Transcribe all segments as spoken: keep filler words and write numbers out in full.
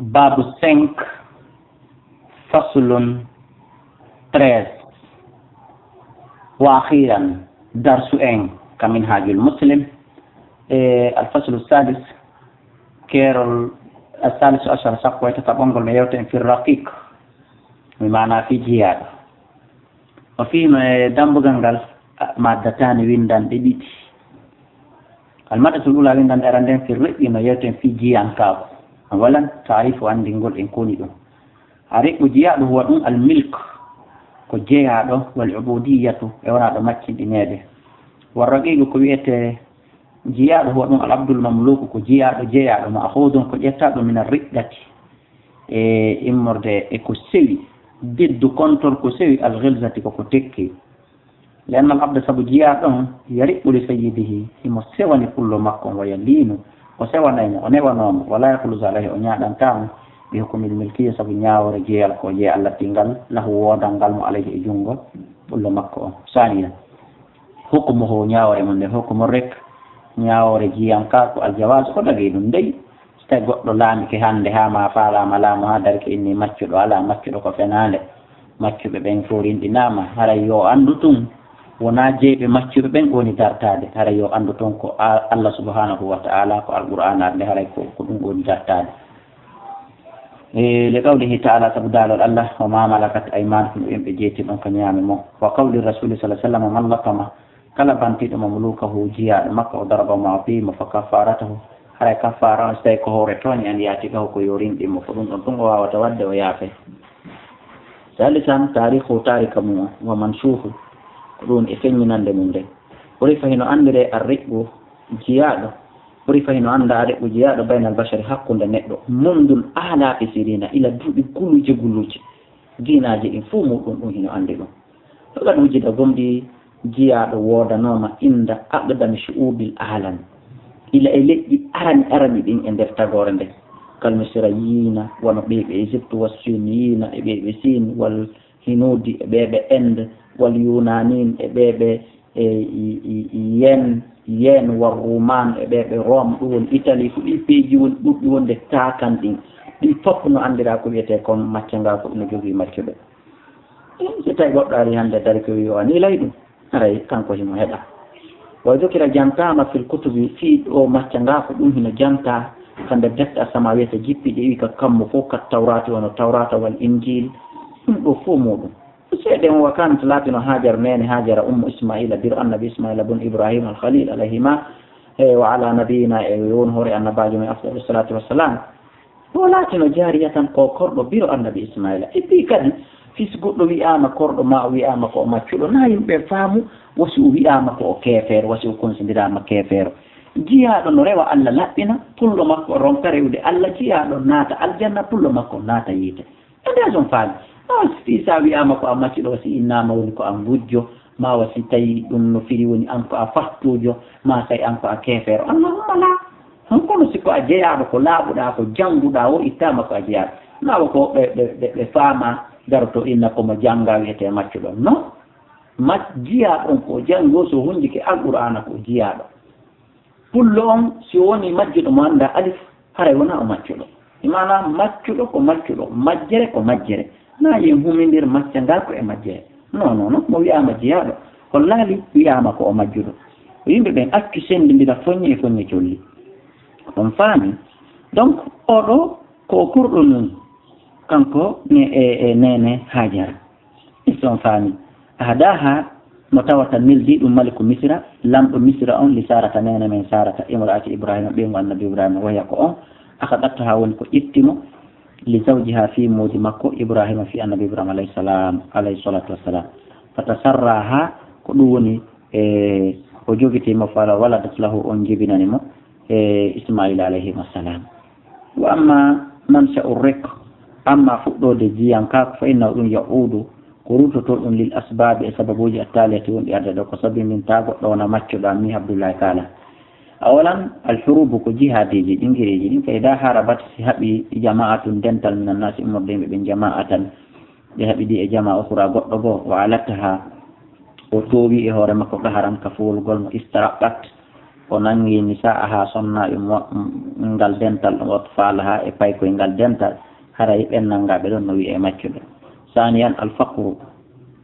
Babu cinq, faslun treize. Wa akhiran, darsu en ka Minhajul Muslim, e alfaslu sadis, keerol asalisu ashara, sappo e tataɓongol, no yewten fi raqiq, mi maana fi jiyaaɗo. O fii no e dambugal ngal, a, maddatani, winndanɗe ɗiɗi. Almaddatul ula, winndanɗe arande nden, fi riqi, no yewten fi jiyankaaku. Awalan, taarifu, anndingol en ko woni ɗum. A riqu, jiyaaɗo, huwa ɗum almilk, ko jeyaaɗo, wal ubudiyatu, e wonaaɗo maccinɗineede. War raqiqu, ko wiyetee jiyaaɗo, huwa ɗum al abdul mamluku, ko jiyaaɗo, jeyaaɗo, ma'khudun, ko ƴettaaɗo, min ar riqati, e immorde e ko sewi, diddu, kontol ko sewi, al ghilzati, ko ko tekki. Li anna al abda, sabu jiyaaɗo on, yariqu li sayyidihi, himo sewani pullo makko on, wa yaliinu, o sewanay mo, o newanoo mo, wala yakhlusu alayhi, o ñaaɗantaa mo, bi hukmil milkiyya, sabu ñaawoore jeyal ko jey Allah tingal, lahu, woodal ngal mo, alayhi, e junngo pullo makko on. Saaniyan, hukmuhu, ñaawoore mum nden, hukmu riq, ñaawoore jiyankaaku, al jawaz, ko dagii ɗum dey. So tawi goɗɗo laamike hannde haa ma faalaama laamu haa darike inni maccuɗo, alaa maccuɗo, ko fenaande. Maccuɓe ɓen fof rinɗinaama, haray yo anndu tun, wonaa jeyɓe maccuɓe ɓen woni dartaade, haray yo anndu tun ko A-, Allah subhanahu wa ta'ala, ko Alqur'aan arde, haray ko, ko ɗum woni dartaade. E, li qawlihi ta'ala, sabu daalol Allah, "Wa ma malakat aymanukum," yimɓe jeyti ɗon ka ñaame mon. Wa qawli rasuli sallallahu alaihi wasallam, "Man latama," kala bantiiɗo mamlukahu, jiyaaɗo makko, o daraba mo, o piyi mo, fa kaffaratahu, haray kaffaara on, so tawi ko hoore tooñe an yaati ɗo, ko yo rinɗin mo, ko ɗum ɗon tun o waawata waɗde, o yaafe. Salisan, taariku, taarika mum on, wa manshuhu, ko ɗum e feññinande mum nden. Urifa, hino anndire, arriqu, jiyaaɗo. Urifa, hino annda, arriqu, jiyaaɗo, baynal bashari, hakkunde neɗɗo. Mundul aalafi sirina, ila duuɓi guluuje guluuje. Diinaaji ɗin fof muɗum ɗum hino anndi ɗum. Faqad wujida, gomɗii jiyaaɗo woodanooma, inda aqdami shu'ubil aalam, ila e leƴƴi arani arani ɗin e nder tagoore nden. Kal misrayiina, wano ɓe ɓe Egypte, wa siniyiina, e ɓe ɓe Siin, wal hinuudi, e ɓe ɓe Inde, wal yunaaniin, e ɓe ɓe, e, i, i, i, yen, yen, war rumaan, e ɓe ɓe Rome, ɗum woni Italie, ko ɗi peeji woni ɓurɗi wonde taakan ɗin. Ɗi fof no anndiraa ko wiyetee kon maccangaaku, no jogii maccuɓe. So tawi goɗɗo ari hannde dari ko wi'i o a niilay ɗum, haray kanko himo heɗa. Wa dukira, jantaama, fil kutubi, fii ɗo maccangaaku ɗum hino jantaa ka nder defte as-samawiyya jippiiɗe, iwi ka kammu fof, kat tawraati, wano tawraata, wal injiil, ɗum ɗo fof muɗum. Seeɗa on, wa kanat, laatino Hajar, neene Hajara, ummu Ismaila, biro annabi Ismaila bun Ibrahim al-Khalil alayhima, e wa ala nabiyina, e won hoore annabaajo men, afdalu salatu wassalam. O laatino jariyatan, ko korɗo biro annabi Ismaila. Et puis kadi, fii si goɗɗo wi'aama korɗo, ma o wi'aama ko o maccuɗo, na yimɓe faamu, wasi o wi'aama ko o keefeero, wasi o konsidiraama keefeero. Jiyaaɗo no rewa Allah laɓɓina, pullo makko ronka rewde Allah, jiyaaɗo naata aljanna, pullo makko naata yiite. E nde son faami, a si fii sa wi'aama ko a maccuɗo, si innama woni ko a ngujjo, ma wa si tawi ɗum no firi woni an ko a fattuujo, ma tawi an ko a keefeero. Allahumma la. Hon kono si ko a jeyaaɗo, ko laaɓuɗaa, ko jannguɗaa, o ittaama ko a jeyaaɗo. Ma wa ko ɓe, ɓe, ɓe, ɓe faama daroto inna ko mo jannga wi'etee maccuɗo. Non. Mac-, jiyaaɗo on ko o janngi o, so hunndike Alqur'aana ko o jiyaaɗo. Pullo on, si o woni majjuɗo mo anndaa alif, haray wonaa o maccuɗo. E maanaa maccuɗo ko maccuɗo, majjere ko majjere. Na yen humindir maccangaaku e majjere. Non, non, non. Mo wi'aama jiyaaɗo, hollaali wi'aama ko o majjuɗo. Ko yimɓe ɓen accu senndindira foññe e foññe colli. On faami? Donc, oɗo ko o kurɗo nun, kanko ne, e, e neene Hajara. Est-ce que on faami? Ahdaha, mo tawata neldi ɗum maliku Misra, lamɗo Misra on, li Sarata, neene men Sarata, imra'ati Ibrahima, ɓeyngu annabi Ibrahima, waya ko on, akhadatha, woni ko ƴetti mo, li zawjiha, fii moodi makko, Ibrahima, fii annabi Ibrahima alayhi salam, alayhi salatu wassalam. Fatasarraha, ko ɗum woni, e, o jogiti mo, fala waladat lahu, on jibinani mo, e, Ismaila alayhi salam. Wa amma mansha'u riq, amma fuɗɗoode jiyankaaku, fa innahu, ɗum, ya'udu, ko ruttotoo ɗum, lil asbaabi, e sababuuji, attaliyati, wonɗi arde ɗo, ko sabi min ta goɗɗo wona maccuɗo am, mi Abdullahi Taala. Awalan, al hurubu ko jihaadiiji ɗin, gereeji ɗin, fa ida harabat, si haɓi, jama'atun, dental, min annaasi, immorde yimɓe ɓen, jama'atan, ɓe haɓidi e jamaa, ukhra, goɗɗo goo, wa alataha, o toowi e hoore makko, qaharan, ka fowlugol mo, istaraqat, O nanngi nisaaha, sonnaaɓe mo-, ngal dental, ɗum o faalaha e paykoy ngal dental, haray ɓen nanngaɓe ɗon no wi'ee maccuɓe. Saaniyan, alfaqru,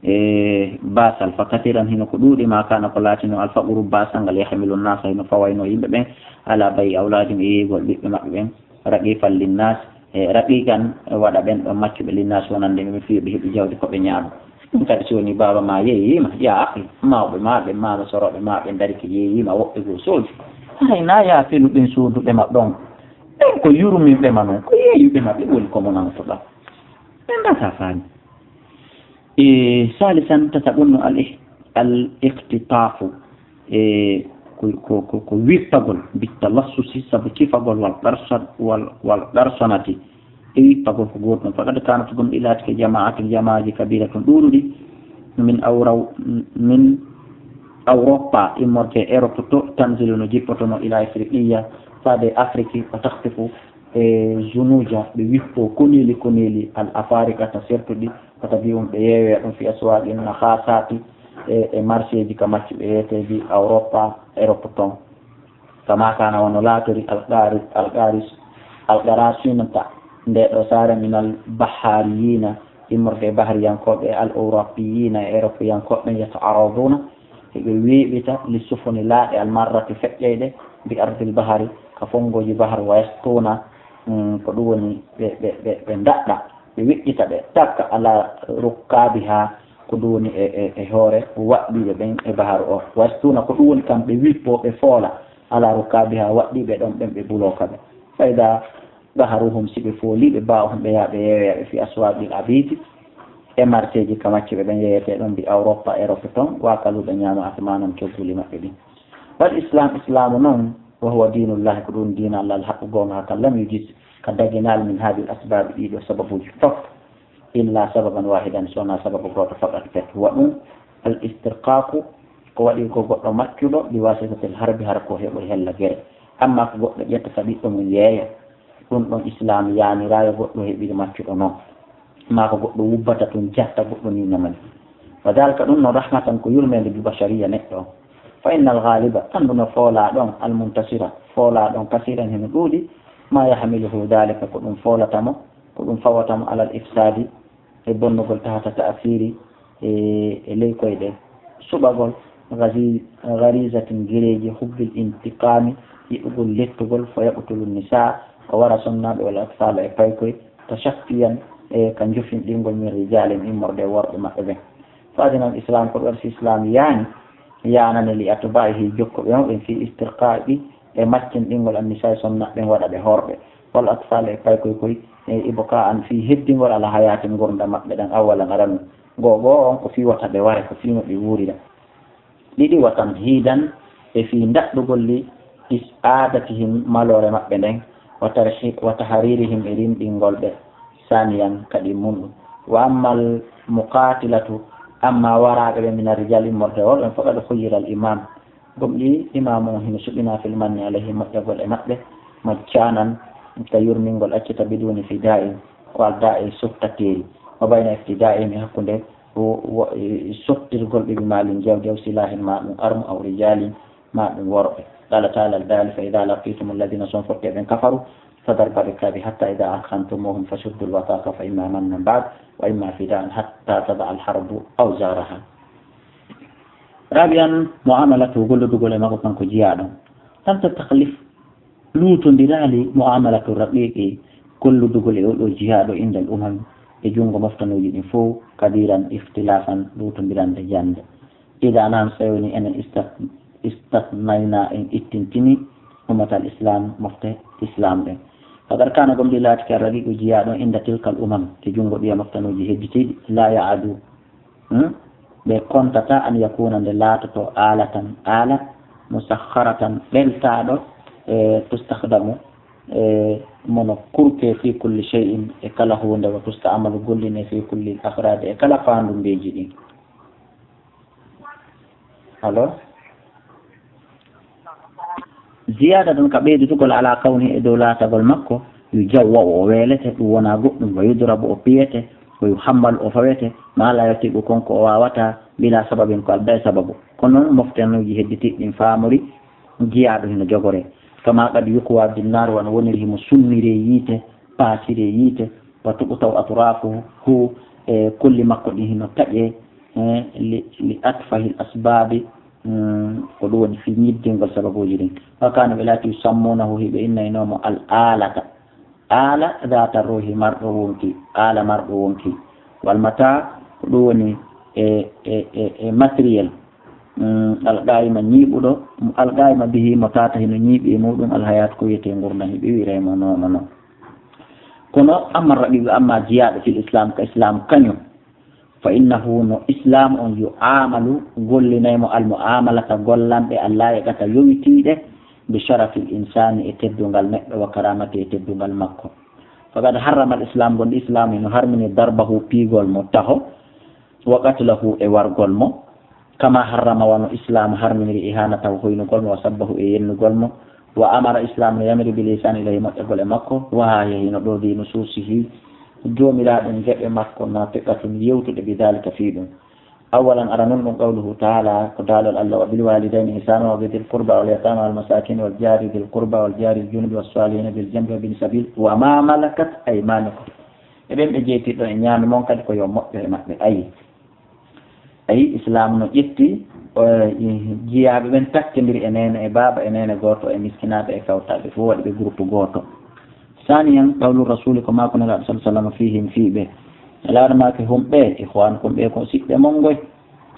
e baasal, fa kasiran, hino ko ɗuuɗi, ma kana, ko laatino, alfaqru, baasal ngal, yahmilu nnaasa, hino fawayno yimɓe ɓen, ala bay'i awlaadihim, e yeeyugol ɓiɓɓe maɓɓe ɓen, raqifan linnaas, e raqiqan, waɗa ɓen ɗon maccuɓe, linnaas, wonande ɓe, fii ɓe heɓi jawdi ko ɓe ñaama. Ɗum kadi, si woni baaba ma yeeyiima, ya akhi, mawɓe ma ɓen, ma no sorooɓe ma ɓen darike yeeyiima, woɓɓe goo sooji. Haray na ya felu ɓen sooduɓe ma ɗon. Ɓen ko yurminɓe ma non, ko yeeyuɓe ma ɓen woni ko mo nanotoɗaa. Ɓen mbasa faami. E saalisan, tataɓun no al ih-, al iqtitaafu. E ko, ko, ko, ko wippagol, bittalassusi, sabu cifagol, wal qarsa-, wal, wal qarsanati, e wippagol ko gootun. Faqad kanat, gomɗii laatike, jama'atun, jama'aaji, kabiratun, ɗuuɗuɗi, min awraw-, min Awropa, immorde Europe to, tanzilu, no jippotono, ila Afriqiya, faade Afriki, wa takhtifu, e zunuja, ɓe wippo koneeli koneeli, al afariqata, sertuɗi, wa tabi'uhum, ɓe yeewe ɗum, fi aswaqin nakhasati, e, e marché ji ka maccuɓe yeeteeji Awropa, Europe ton. Kama kana, wano laatori, alqari-, alqaris-, alqarasinata, nde ɗo saare, min al bahariyina, immorde e bahariyankooɓe, al europiyina, e europeyankooɓe, yata'araduna, hiɓe weeɓita, li sufuni, laaɗe, al marrati, feƴƴeyɗe, bi ardil bahari, ka fonngoji bahar, wa yastuna, mm, ko ɗum woni ɓe, ɓe, ɓe, ɓe ndaɗɗa, ɓe weƴƴita, ɓe takka, ala rukkabiha, ko ɗum woni e, e, e hoore waɗɗiiɓe ɓen e baharu o. Wa yastuna, ko ɗum woni kam ɓe wippo, ɓe foola, ala rukkabiha, waɗɗiiɓe ɗon ɓen, ɓe buloo ka ɓe. Fayda baharuhum, si ɓe foolii ɓe, ba'uhum, ɓe yaha ɓe yeeyoya ɓe, fi aswaqil abidi, e marché ji ka maccuɓe ɓen yeeyetee ɗon, bi Awropa, Europe ton, wa kalu, ɓe ñaama asmanan cogguuli maɓɓe ɗin. Wal islam, islaamu non, wa huwa diinullahi, ko ɗum diina Allah, al haqqu, goonga, haqqan, lam yujiz, ka daginal, min hadil asbaabi, ɗiɗo sababuuji fof, illa sababan wahidan, so wonaa sababu gooto, faqat, pet, huwa ɗum, al istirqaqu, ko waɗi ko goɗɗo maccuɗo, bi wasitatil harbi, hara ko heɓoy hella gere. Amma ko goɗɗo ƴettata ɓiɗɗo mum yeeya, ɗum ɗon islaam yaaniraayo goɗɗo heɓiri maccuɗo non. Maa ko goɗɗo wubbata tun jatta goɗɗo ni namani. Wa dhalika, ɗum non, rahmatan, ko yurmeende, bi bashariya, neɗɗo on. Fa innal ghaliba, anndu no foolaa ɗon, al muntasira, foolaa ɗon, kasiran, hino ɗuuɗi, ma yahmiluhu dhalika, ko ɗum foolata mo, ko ɗum fawata mo, alal ifsadi, e bonnugol, tahta ta'siri, e, e ley koyɗe suɓagol, ghazi-, gharizatin, gereeji, hubbil intiqami, yiɗugol lettugol, fa yaqtulu nisa, o wara sonnaaɓe, wal atfala, e paykoy, tashaffiyan, e ka jofinɗingol, min rijalin, immorde e worɓe maɓɓe ɓen. Fa adina al islam, ko ɗon si islam yaani, yaanani, li atba'ihi, jokkuɓe mo ɓen, fi istirqa'i, e maccinɗingol, an nisa, sonnaaɓe ɓen, waɗa ɓe horɓe, wal atfala, e paykoy koy, e ibqa'an, fi heddingol, ala hayati, ngurndan maɓɓe ɗan, awwalan, aranu. Goo goo on ko fii wata ɓe ware, ko fii no ɓe wuurira. Ɗiɗi, wa tamhidan, e fii ndaɗɗugol li is'adatihim, maloore maɓɓe nden, wa tarhi-, wa tahririhim, e rinɗingol ɓe, saniyan, kaɗi mun ɗum. Wa ammal muqatilatu, amma waraaɓe ɓe, mina rijal, immorde e worɓe, faqad khuyyira al imam. Gomɗii, imaamu on hino suɓinaa, fil manni alayhim, moƴƴagol e maɓɓe, majjanan, ka yurmingol accita, biduni fida'in, ko aldaa e sottateeri, wa bayna iftida'ihim, e hakkunde wo-, wo-, e sottirgol ɓe, bi malin, jawdi, aw silahin, ma ɗum armu, aw rijalin, ma ɗum worɓe. Qala ta'ala, al daali, fa idha laqitum alladhina, son fotte ɓen, kafaru, fa darba rikabi, hatta idha athkhantumuhum, fashuddu al wathaqa, fa imma mannan ba'd, wa imma fida'an, hatta tada'a al harbu awzaraha. Rabi'an, mu'amalatu, gollodugol e makko kanko jiyaaɗo. Lam tastaklif, luutondiraali, mu'amalatu raqiqi, gollodugol e oɗo jiyaaɗo, indal umam, e junngo moftanooji ɗin fow, kabiran, ikhtilafan, luutondirande jannde. Ida nan, so woni enen istat-, istatnayna, en ittintini, ummatal islam, mofte islam ɗen. Faqad kana, gomɗii laatike, arraqiqu, jiyaaɗo, inda tilkal umam, e junngo ɗiya moftanooji hedditiiɗi, la ya'adu, Hmm? Ɓe kontata an yakuna, nde laatoto, alatan, aala, musakharatan, ɓeltaaɗo, e tustakhdamu, e mono kurke, fi kulli shay'in, e kala huunde, wa tusta'malu, golline, fi kulli akhradi, e kala faandumbeeji ɗin. Allo? Ziyaada tan ka ɓeydutugol ala kawni e dow laatagol makko, yu jawwa o weelete, ɗum wonaa goɗɗum, wa yudrabu o piyete, wa yuhammalu o fawete, ma la yatiqu kon ko o waawata, bila sababin ko aldaa e sababu. Kono moftanuuji hedditiiɗi ɗin faamori, jiyaaɗo hino jogoree. Kama qad yukwa binnar, wano woniri himo sunniree yiite, paasiree yiite, wa tuqta'u atrafuhu, e kolli makko ɗin hino taƴee, eh, li, li atfahil asbabi, mm, ko ɗum woni fii ñiddingol sababuuji ɗin. Wa kanu ɓe laati yusammunahu, hiɓe innaynoo mo al alata. Aala daata ruuhi marɗo wonki, aala marɗo wonki. Wal mata, ko ɗum woni e, e, e, e matériel. Mm, alqaayima ñiiɓuɗo, alqaayima bihi mo taata hino ñiiɓi e muɗum alhayaat ko wiyetee ngurndan hiɓe wi'ira e mo noon, noon. Kono amma raqiiqu, amma jiyaaɗo fil islam, ka islam kañum, fa innahu no islam on yu'amalu gollinay mo al mu'amalata gollanɗe Allah e ɓata yowitiiɗe bi sharafil insani e teddungal neɗɗo wa karamati e teddungal makko. Faqad harrama al islam gonɗi islam hino harmini darbahu piigol mo taho wa qatlahu e wargol mo. Kama harrama wano islam harminiri ihanatahu hoynugol mo wa sabbahu e yennugol mo. Wa amara islam no yamiri bilisani ilahi moƴƴagol e makko. Wa ha yahi no ɗo di nususihi joomiraaɗo geɓe makko na teɓatun yewtude bidalika fii ɗum. Awalan ara nun ɗum qawluhu taala ko daalol Allah wa bil walidayni ihsana wa bidil qurba wal yatama wal masakin wal jari dil qurba wal jari junubi was salihina bil jambi wa bin sabil wa ma malakat aymanukum. E ɓen ɓe jeytiɗo e ñaami mon kadi ko yo moƴƴo e maɓɓe. Ayi. Ayi, Islam no ƴetti, eh, jiyaaɓe ɓen takkindiri e neene e baaba, e neene gooto, e miskinaaɓe, e kawtaaɓe, fof waɗi ɓe groupe gooto. Saniyan, qawlu rasuli ko maako Nelaaɗo sallallahu alaihi wasallam fihim fii ɓe. Nelaaɗo maaki hum ɓe, ikhwanukum ɓe ko siɓɓe mon ngoy.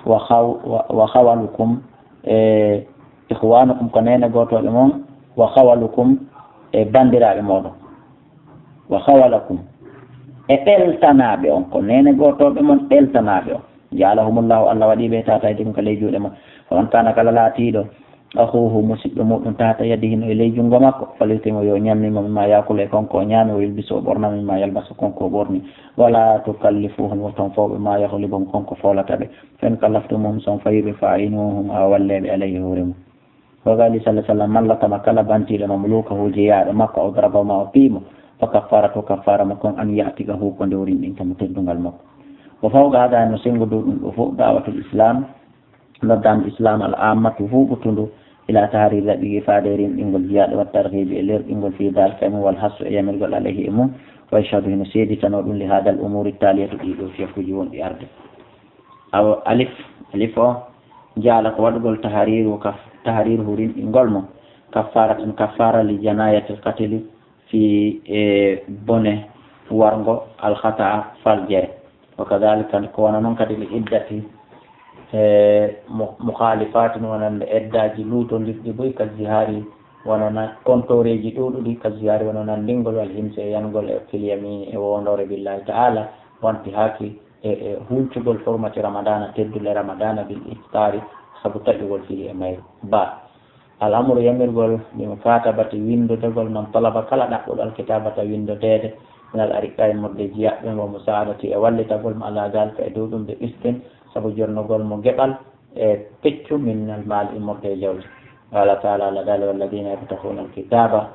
Wa khaw-, wa, wa khawalukum, e ikhwanukum ko neene gootooɓe mon, wa khawalukum e banndiraaɓe mooɗon. Wa khawalakum e ɓeltanaaɓe on, ko neene gootooɓe mon ɓeltanaaɓe on. Jaalahumullahu, Allah waɗi ɓe taata e ɗum ka ley juuɗe mon. Fa man kana kala laatiiɗo, akhuhu musiɗɗo muɗum taata yadi hino e ley junngo makko, falyut'imhu yo ñammimo mimma yakulu e konko o ñaami, wa yulbishu o ɓornamo mimma yalbasu konko o ɓorni. Wala tukallifuhum woton fowɓe ma yaghlibuhum konko foolata ɓe. Fa in kallaftumuhum si on fayii ɓe, fa a'inuhum a wallee ɓe alayhi hoore mum. Wa qali sallallahu alaihi wasallam, man latama kala bantiiɗo mamlukahu jeyaaɗo makko, aw darabahu ma o piimo, fa kaffaratu kaffara makko on an ya'tiqahu ko ndewrin ɗin kamo teddungal makko. Wa fawqa hada no sengo dow ɗum ɗo fof da'watul islam, noddaandu islam al ammatu huuɓutundu ila tahriri raqiqi faade e rinɗingol jiyaaɗo wa tarhibi e lerɗingol fi dalika e mum wal hassu e yamirgol alayhi e mum. Wa yashhadu hino seeditano ɗum li hadal umuri taliyatu ɗi ɗo fiyakuji wonɗi arde. Aw alif, alif o jaala ko waɗugol tahariru ka, tahariruhu rinɗingol mo, kaffaratan kaffara li janayatil qatili fi e bone warngo al khata'a faljere. Wa kadhalika ko wona noon kadi li iddati e mu-, mukhalifatin wonande eddaaji luutondirɗi buy ka zihari wonana kontooreeji ɗuuɗuɗi ka zihari wonana ndingol wal himse e yangol e fil yamin e wondoore billahi ta'ala wanti haaki e, e huncugol hurmati Ramadana, teddule Ramadana bil iftari, sabu taƴugol fii e mayru. Ba, al amru yamirgol, bi mukatabati windudegol, man talaba kala ɗaɓɓuɗo al kitabata windodeede, min al ariqa e morde jiyaɓɓe, wa musaadati e wallitagol mo ala dalika e dow ɗum, bi qistin, sabu jonnugol mo geɓal, e peccu min al maali immorde e jawdi. Qala ta'ala, Allah daali, walladina yabtaghuna alkitaba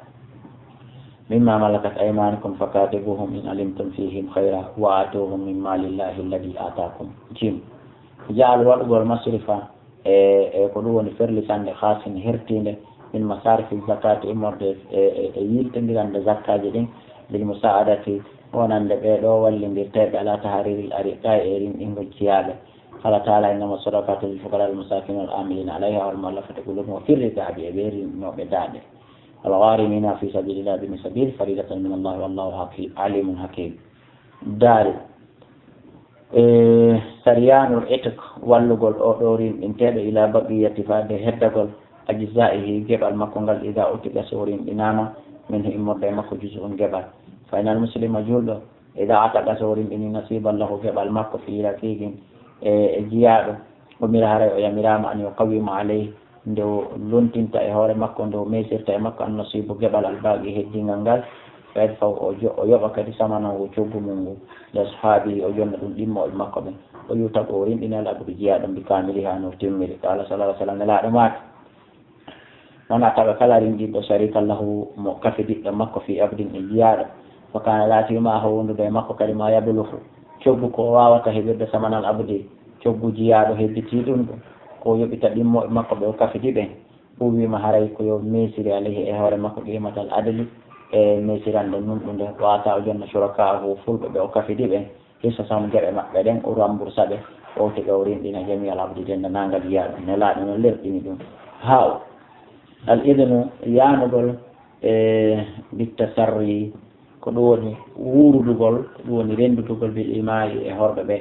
mimma malakat aymanukum fakatibuhum in alimtum fihim khayra wa atuhum min malillahi alladhi atakum. Jim. Jaal waɗugol masrifa e, e ko ɗum woni ferlisande khasin hertinde min masarifi zakati immorde e, e, e yiltindirande zakkaji ɗin bil musaadati wonande ɓe ɗo wallindirteɓe ala tahariril ariqa e rinɗingol jiyaɓe. Qala ta'ala, innama sadaqatu lil fuqara wal masakin wal amilina alayha wal muallafati qulubuhum wa fir riqabi e ɓe rinnoɓe daaɗe. Wal gharimina fi sabilillah bini sabil faridatan min Allah wallahu haki-, alimun hakim. Daari. E sariyanul itiq wallugol o ɗo rinɗinteɗo ila baqiyati faade heddagol ajzaihi geɓal makko ngal ida utiqa so rinɗinama min immorde e makko juz'un geɓal. Fa inal muslima julɗo Ida ataka so rinɗini nasiban lahu geɓal makko fi raqiqin e, e jiyaaɗo, umira haray o yamiraama an yuqawwima alayhi nde o lontinta e hoore makko, nde o meesirta e makko an nasibu geɓal al baqi heddingal ngal, fa yadfa'u o jo-, o yoɓa kadi samanahu coggu mum ngu, li ashabihi o jonna ɗum ɗimmooɓe makko ɓen, o yuta ko o rinɗini al abdu jiyaaɗo bi kamiliha no timmiri. Qala sallallahu alaihi wasallam, Nelaaɗo maaki, Man ataka kala rinɗinɗo sharikan lahu mo kafidiɗɗo makko fi abdin e jiyaaɗo, fa kana laati ma'ahu wondude e makko kadi ma yabluhu coggu ko o waawata heɓirde samanal abdi coggu jiyaaɗo hedditi ɗum ɗum ko o yoɓita ɗimmoɓe makko ɓe o kafidi ɓen. Huwima haray ko yo meesiri alayhi e hoore makko qiimatal adli, e meesirande nunɗunde, wa ata o jonna shurakaahu fulɓe ɓe o kafidi ɓen, hissasahum geɓe maɓɓe ɗen, o rambursa ɓe, o tigi o rinɗina jami'al abdi denndaangal jiyaaɓe. Nelaaɗo no lerɗini ɗum. Haa o al idnu yaanugol e bittasarri, ko ɗum woni wuurudugol, ko ɗum woni renndutugol bil imaa'i e horɓe ɓe,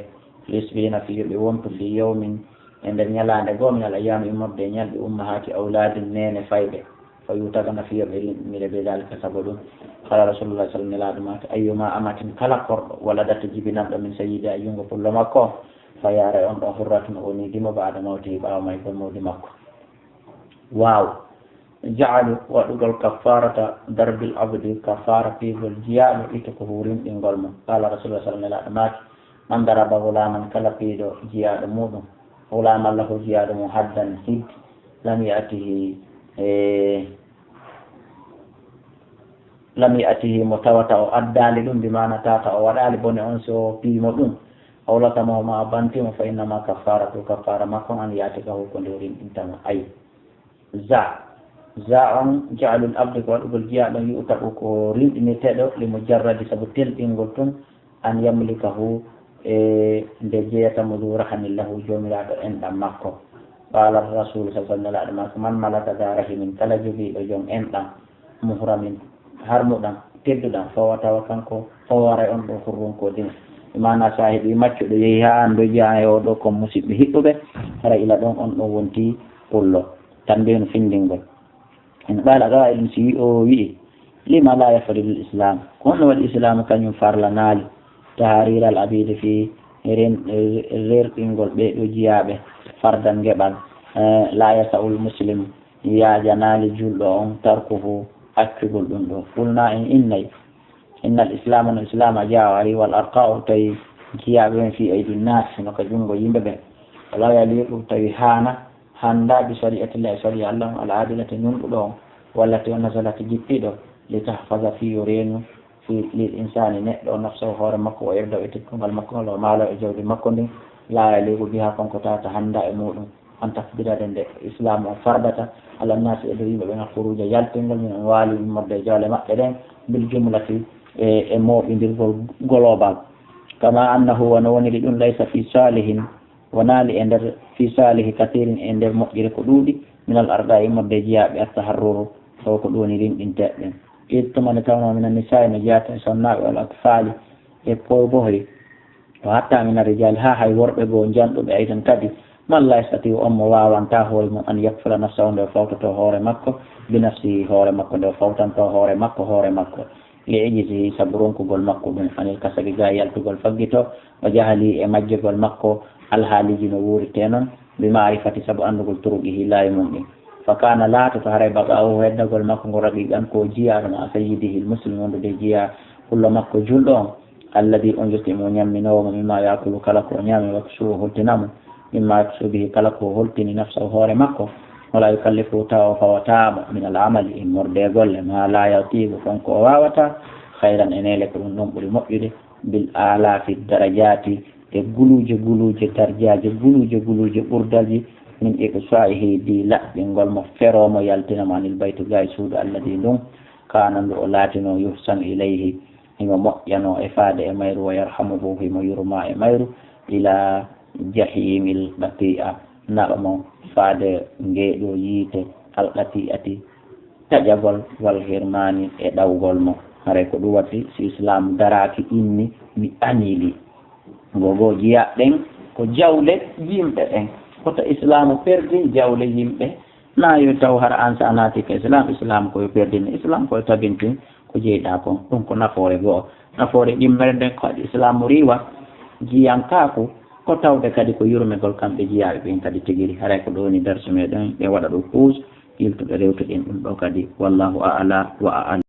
yusbihina fii yo ɓe wontu fii yawmin e nder ñalaande goo, min al ayyaami immorde e ñalɗi, ummahaati awlaadin neene fayɓe, fa yutagana fii yo ɓe rinɗinire bi daalika sabu ɗum. Qaala rasuulullaahi sallallaahu alayhi wa sallam, nelaaɗo maaki, ayyuma amatin kala korɗo, waladat jibinanɗo min sayyidihaa e junngo pullo makko on, fa yaara e on ɗon hurratun o woni dimo ba'da mawtihi ɓaawo maygol mawdi makko. Waaw. Ja'alu waɗugol kaffaarata darbil abdi, kaffaara piigol jiyaaɗo ito ko huurinɗingol mo. Qaala rasuulullaahi sallallaahu alayhi wa sallam, nelaaɗo maaki, man daraba gulaaman kala piiɗo jiyaaɗo muuɗum, gulaaman lahu jiyaaɗo mum haddan hid, lam ya'tihi e lam ya'tihi mo tawata o addaali ɗum, bi maana tawata o waɗaali bone on so o piimo ɗum, aw latamahu ma o bantimo, fa innama kaffaaratu kaffaara makko an ya'tikahu ko nde o rinɗinta mo. Ay. Za. Za on ja'alul abdi ko waɗugol jiyaaɗo yu'taku ko rinɗiniteeɗo li mujarradi sabu telɗingol tun an yamlikahu e nde jeyata mo zu rahanin lahu joomiraaɗo enɗan makko. Qaala rasuulu sallallaahu alayhi wa sallam, nelaaɗo maaki, man malaka za rahimin kala jogiiɗo jom enɗan muhramin harmuɗan tedduɗan fawa tawa kanko fawara on ɗo hurrun ko dina. Bi maana so a heɓi maccuɗo yehi haa an ɗo jeyaa e oo ɗo kon musiɓɓe hiɓɓuɓe hara ila ɗon on ɗon wonti pullo. Tanbihun findingol. In qaala qaa'ilun, si o wi'i, lima laa yafridul islaam, ko honno waɗi islaamu kañum farlanaali tahriiral abiidi fii ren-, rerɗingol ɓee ɗoo jiyaaɓe fardan geɓal, eh, laa yasa'ul muslim, yaajanaali julɗo on tarkuhu accugol ɗum ɗoo. Qulnaa en innay, innal islaama no islaama jaa o ari wal arqaa'u tawi jiyaaɓe ɓen fii aydi nnaasi no ka junngo yimɓe ɓen. Walaa yaliiqu tawi haana hannda bi shari'atillahi shari'a Allah on al aadilati nunɗuɗo on wallati on nasalati jippiɗo li tahfaza fii yo reenu fii lil insaani neɗɗo o nafsahu hoore makko wa irdahu e teddungal makko ngal wa maalahu e jawdi makko ndin laa yaliiqu bihaa kanko tawata hannda e muuɗum. An takbirade nde islaamu o fardata ala nnaasi e dow yimɓe ɓen al khuruuja yaltingol min amwaalihim immorde e jawle maɓɓe ɗen bil jumlati e, e mooɓindirgol global. Kama annahu wano woniri ɗum laysa fii saalihin wonaali e nder fii saalihi kasiirin e nder moƴƴere ko ɗuuɗi min al ardaa immorde e jiyaaɓe at taharruru taw ko ɗum woni rinɗinteeɓe ɓen. Id tuma nde tawnoo min annisaa'i no jeyaa e sonnaaɓe wal atfaali e pobohi. Wa hatta min arrijaali, haa hay worɓe goo janɗuɓe aydan kadi, man laa yastati'u, on mo waawantaa hoore mum, an yakfula nafsahu, nde o fawtotoo hoore makko, bi nafsihi, hoore makko, nde o fawtantoo hoore makko, hoore makko, li ijzihi, sabu ronkugol makko ɗum, anil kasabi, gaa yaltugol faggito, wa jahlihi, e majjugol makko, alhaaliiji no wuuritee non, bi ma'rifati, sabu anndugol turuqihi, laawi mum ɗin. Fa kaana, laatoto haray baqaa'uhu, heddagol makko ngol, raqiqan, ko jiyaaɗo, ma'a sayyidihil muslim, wondude e jiyaa pullo makko julɗo on, alladhi, on yut'imuhu, ñamminoowo mo, mimma ya'kulu, kala ko o ñaami, wa yaksuhu, holtina mo, mimma yaksu bihi, kala ko o holtini, nafsahu, hoore makko, wala yukallifuhu, tawa o fawataa mo, min al amali, immorde e golle, ma la yutiqu, kon ko o waawataa, khayran, e neele ko ɗum ɗon ɓuri moƴƴude, bil alaafi darajaati, e guluuje guluuje darjaaji, guluuje guluuje ɓurdalji, min iqsaa'ihi, di laɓɓingol mo, feroo mo, yaltina mo, anil bayti, gaa e suudu, alladhi, ndun, kaana, ndu o laatinoo, yuhsanu ilayhi, himo moƴƴanoo e faade e mayru, wa yarhamuhu, himo yurmaa e mayru, ilaa jahiimil qati'a, naɓa mo faade ngeeɗo yiite alqati'ati, taƴagol, wal hirmaani, e ɗawgol mo. Haray ko ɗum waɗi si Islaamu daraaki inni mi anili. Ngo goo jiya ɗen ko jawle yimɓe ɓen. Koto Islaamu perdin jawle yimɓe. Na yo taw hara an sa a naati ka Islam, Islam ko yo perdin, Islam ko yo tabintin ko jeyɗaa kon. Ɗum ko nafoore go'o. Nafoore ɗimmere nden ko haɗi Islaamu riiwa jiyankaaku, ko tawde kadi ko yurmegol kamɓe jiyaaɓe ɓen kadi tigiri. Haray ko ɗo woni darsu meɗen, ɓe waɗa ɗo puus, yiltuɓe rewtuɗen ɗum ɗo kadi. Wallahu a'la wa a'lam.